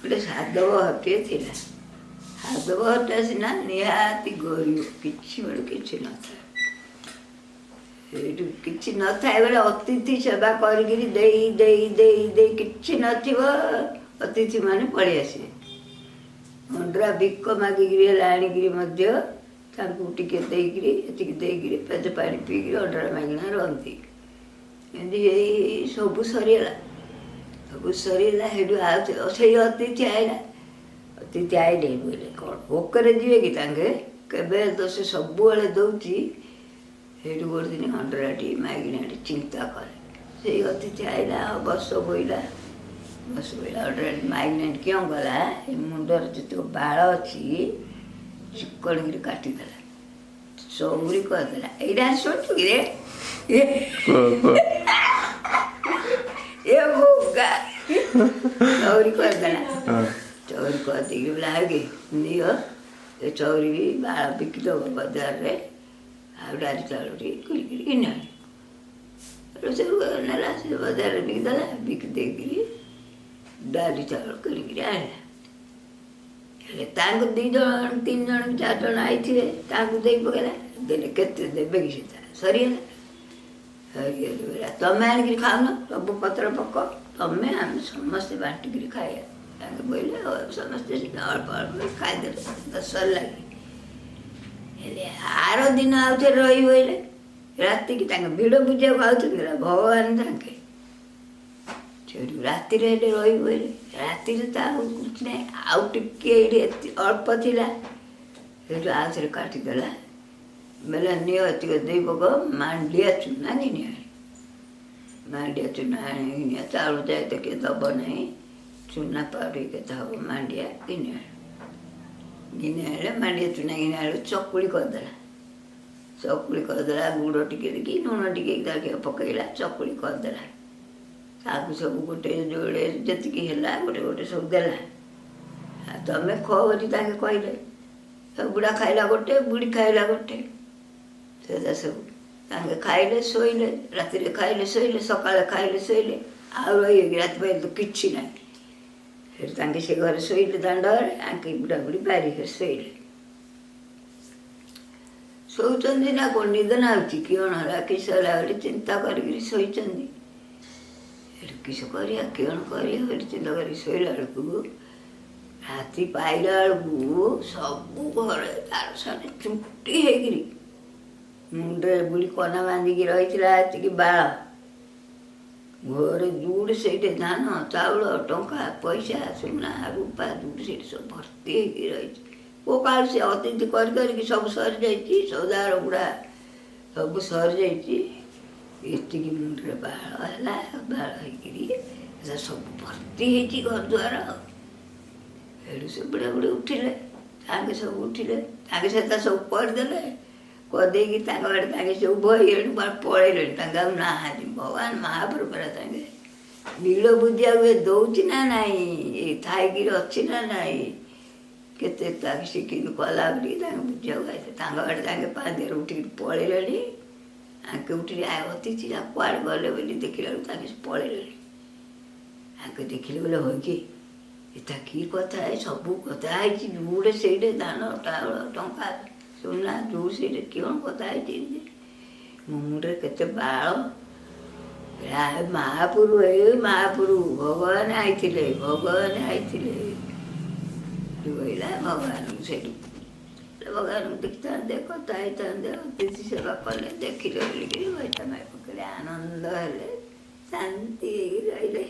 ଗୋଟେ ସାଧବ ଘରଟିଏ ଥିଲା। ସାଧବ ଘରଟା ସିନା ନିହାତି ଗରିବ, କିଛି ବେଳୁ କିଛି ନଥାଏ। ସେଇଠୁ କିଛି ନଥାଏ ବେଳେ ଅତିଥି ସେବା କରିକିରି ଦେଇ ଦେଇ ଦେଇ ଦେଇ କିଛି ନଥିବ, ଅତିଥି ମାନେ ପଳେଇ ଆସିବେ। ଅଣ୍ଡରା ଭିକ ମାଗିକିରି ହେଲେ ଆଣିକିରି ମଧ୍ୟ ତାଙ୍କୁ ଟିକେ ଦେଇକିରି, ଏତିକି ଦେଇକିରି ପେଜ ପାଣି ପିଇକିରି ଅଣ୍ଡରା ମାଗିନା ରହନ୍ତି। ଏମିତି ହେଇ ସବୁ ସରିଗଲା, ସବୁ ସରିଗଲା। ସେଇଠୁ ଆଉ ସେଇ ଅତିଥି ଆଇଲା। ଅତିଥି ଆଇଲେ ବୋଇଲେ କ'ଣ ଭୋକରେ ଯିବେ କି ତାଙ୍କେ? କେବେ ତ ସେ ସବୁବେଳେ ଦଉଛି। ସେଇଠୁ ଗୋଟେ ଦିନ ଅଣ୍ଡରାଟି ମାଗିନାଟି ଚିନ୍ତା କଲେ। ସେଇ ଅତିଥି ଆଇଲା, ବସ ବୋଇଲା, ବସ ବୋଇଲା। ଅଣ୍ଡରାଟି ମାଗିନାଟି କେଉଁ ଗଲା, ଏ ମୁଣ୍ଡର ଯେତିକ ବାଳ ଅଛି ଚିକଣିକିରି କାଟିଦେଲା, ଚଉରି କରିଦେଲା। ଏଇଟା ଶୁଣୁଛୁ କିରେ? କୁହ କୁହ। ଏ ବୋକା, ଚଉରି କରିଦେଲା। ଚଉରି କରିଦେଇକି ବୋଇଲା, କି ନିଅ ଏ ଚଉରି ବି ବାଳ ବିକିଦେବ ବଜାରରେ, ଆଉ ଡାଲି ଚାଉଳ ଟିକେ କିଣିକିରି ଘିନି ଆଣିବ। ସବୁ ନେଲା, ସେ ବଜାରରେ ବିକିଦେଲା। ବିକି ଦେଇକିରି ଡାଲି ଚାଉଳ କିଣିକିରି ଆଣିଲା। ହେଲେ ତାଙ୍କୁ 2 ଜଣ, 3 ଜଣ କି 4 ଜଣ ଆଇଥିବେ, ତାଙ୍କୁ ଦେଇ ପକେଇଲା। ଦେଲେ କେତେ ଦେବେ କି? ସେଟା ସରିଗଲା। ସରିଗଲା ବୋଇଲା, ତମେ ଆଣିକିରି ଖାଉନ, ସବୁ ପତ୍ର ପକ, ତମେ ଆମେ ସମସ୍ତେ ବାଣ୍ଟିକିରି ଖାଇବା। ତାଙ୍କେ ବୋଇଲେ ସମସ୍ତେ ଅଳ୍ପ ଅଳ୍ପ ଖାଇଦେଲେ ତ ସରିଲା କି। ହେଲେ ଆର ଦିନ ଆଉ ଥରେ ରହିବ। ହେଲେ ରାତିକି ତାଙ୍କ ଭିଡ଼ ବୁଝିବାକୁ ଆଉଛନ୍ତି ନା ଭଗବାନ ତାଙ୍କେ। ସେଠୁ ରାତିରେ ହେଲେ ରହିବ। ହେଲେ ରାତିରେ ତ ଆଉ କିଛି ନାହିଁ, ଆଉ ଟିକେ ଏଇଠି ଏତେ ଅଳ୍ପ ଥିଲା। ସେଇଠୁ ଆଉ ଥରେ କାଟିଦେଲା। ବୋଇଲେ ନିଅ ଏତିକି ଦେଇ ପକ, ମାଣ୍ଡିଆ ଚୁନା ଘିନି ଆଣି, ମାଣ୍ଡିଆ ଚୁନା ଆଣିକି ନିଅ। ଚାଉଳ ଯାଏ ତ କିଏ ଦବ ନାହିଁ, ଚୁନା ପାଉଡ଼ି କେତେ ହବ, ମାଣ୍ଡିଆ ଘିନି ଆଣି। ଘିନି ଆଣିଲେ, ମାଣ୍ଡିଆ ଚୁନା ଘିନି ଆଣିଲେ, ଚକୁଳି କରିଦେଲା। ଚକୁଳି କରିଦେଲା, ଗୁଡ଼ ଟିକେ କି ଲୁଣ ଟିକେ ତାକୁ ପକେଇଲା, ଚକୁଳି କରିଦେଲା। ତାକୁ ସବୁ ଗୋଟେ ଯୋଡ଼େ ଯେତିକି ହେଲା ଗୋଟେ ଗୋଟେ ସବୁ ଦେଲା। ଆଉ ତମେ ଖ ବୋଲି ତାଙ୍କେ କହିଲେ। ସବୁ ବୁଢ଼ା ଖାଇଲା ଗୋଟେ, ବୁଢ଼ୀ ଖାଇଲା ଗୋଟେ। ସେଟା ସବୁ ତାଙ୍କେ ଖାଇଲେ, ଶୋଇଲେ। ରାତିରେ ଖାଇଲେ, ଶୋଇଲେ, ସକାଳେ ଖାଇଲେ, ଶୋଇଲେ। ଆଉ ରହିବେ କି? ରାତି ପାଇଲେ ତ କିଛି ନାହିଁ। ସେଠୁ ତାଙ୍କେ ସେ ଘରେ ଶୋଇଲେ ଦାଣ୍ଡରେ, ଆଙ୍କେ ବୁଢ଼ା ବୁଢ଼ୀ ବାରିରେ ଶୋଇଲେ। ଶୋଉଛନ୍ତି ନା କ'ଣ ନିଦ ନାଗୁଛି, କିଅଣ ହେଲା, କିସ ହେଲା ବୋଲି ଚିନ୍ତା କରିକିରି ଶୋଇଛନ୍ତି। ସେଠୁ କିସ କରିବା, କିଅଣ କରିବା ବୋଲି ଚିନ୍ତା କରିକି ଶୋଇଲା ବେଳକୁ ରାତି ପାଇଲା ବେଳକୁ ସବୁ ଘରେ ତାର ସାରେ ଚୁଟି ହେଇକିରି, ମୁଣ୍ଡରେ ବୁଢ଼ୀ କନା ବାନ୍ଧିକି ରହିଥିଲା ଏତିକି ବାଳ, ଘରେ ଯୋଉଠି ସେଇଠି ଧାନ ଚାଉଳ ଟଙ୍କା ପଇସା ସୁନା ରୂପା ଯୋଉଠି ସେଇଠି ସବୁ ଭର୍ତ୍ତି ହେଇକି ରହିଛି। କୋଉ କାଳୁ ସେ ଅତିଥି କରି କରିକି ସବୁ ସରିଯାଇଛି, ସଉଦାର ଗୁଡ଼ା ସବୁ ସରିଯାଇଛି। ଏତିକି ମୁଣ୍ଡରେ ବାଳ ହେଲା, ବାଳ ହେଇକିରି ଏଟା ସବୁ ଭର୍ତ୍ତି ହେଇଛି ଘର ଦ୍ୱାର। ସେଠୁ ସେ ବୁଢ଼ା ବୁଢ଼ୀ ଉଠିଲେ, ତାଙ୍କେ ସବୁ ଉଠିଲେ। ତାଙ୍କେ ସେଟା ସବୁ କରିଦେଲେ। କରିଦେଇକି ତାଙ୍କ ଆଡ଼େ ତାଙ୍କେ ସବୁ ବହିଲେଣି, କୁଆଡ଼େ ପଳେଇଲେଣି, ତାଙ୍କେ ଆଉ ନାହାନ୍ତି। ଭଗବାନ ମହାପ୍ରଭୁ ପରା ତାଙ୍କେ ବିଳ ବୁଝିବାକୁ ଏ ଦଉଛି ନା ନାହିଁ, ଏ ଥାଇକିରି ଅଛି ନା ନାହିଁ, କେତେ ତାକୁ ଶିଖିକି କଲା ବୋଲି ତାଙ୍କୁ ବୁଝିବାକୁ ଆସିଲେ। ତାଙ୍କ ଆଡ଼େ ତାଙ୍କେ ପାନ୍ଦିରେ ଉଠିକି ପଳେଇଲେଣି। ଆଙ୍କେ ଉଠିକି ଅତିଥି କୁଆଡ଼େ ଗଲେ ବୋଲି ଦେଖିଲା ବେଳକୁ ତାଙ୍କେ ପଳେଇଲେଣି। ଆଙ୍କେ ଦେଖିଲେ ବୋଲେ, ହଇ କି ଏଟା କି କଥା, ଏ ସବୁ କଥା ହେଇଛି ଯୋଉଟେ ସେଇଟେ ଧାନ ଚାଉଳ ଟଙ୍କା ସୁନା ଯୋଉ ସେଇଟେ କଣ କଥା ହେଇଛି, ମୋ ମୁଣ୍ଡରେ କେତେ ବାଳ। ମହାପୁରୁ, ଏ ମହାପୁରୁ ଭଗବାନ ଆଇଥିଲେ, ଭଗବାନ ଆଇଥିଲେ କହିଲା। ଭଗବାନଙ୍କୁ ସେଇଠୁ ଭଗବାନଙ୍କୁ ଦେଖିଥାନ୍ତେ, କଥା ହେଇଥାନ୍ତେ, ଅତିଥି ସେବା କଲେ, ଦେଖିଲେ ବୋଲିକିରି ବୈଠା ମାରି ପକେଇଲେ, ଆନନ୍ଦ ହେଲେ, ଶାନ୍ତି ହେଇକି ରହିଲେ।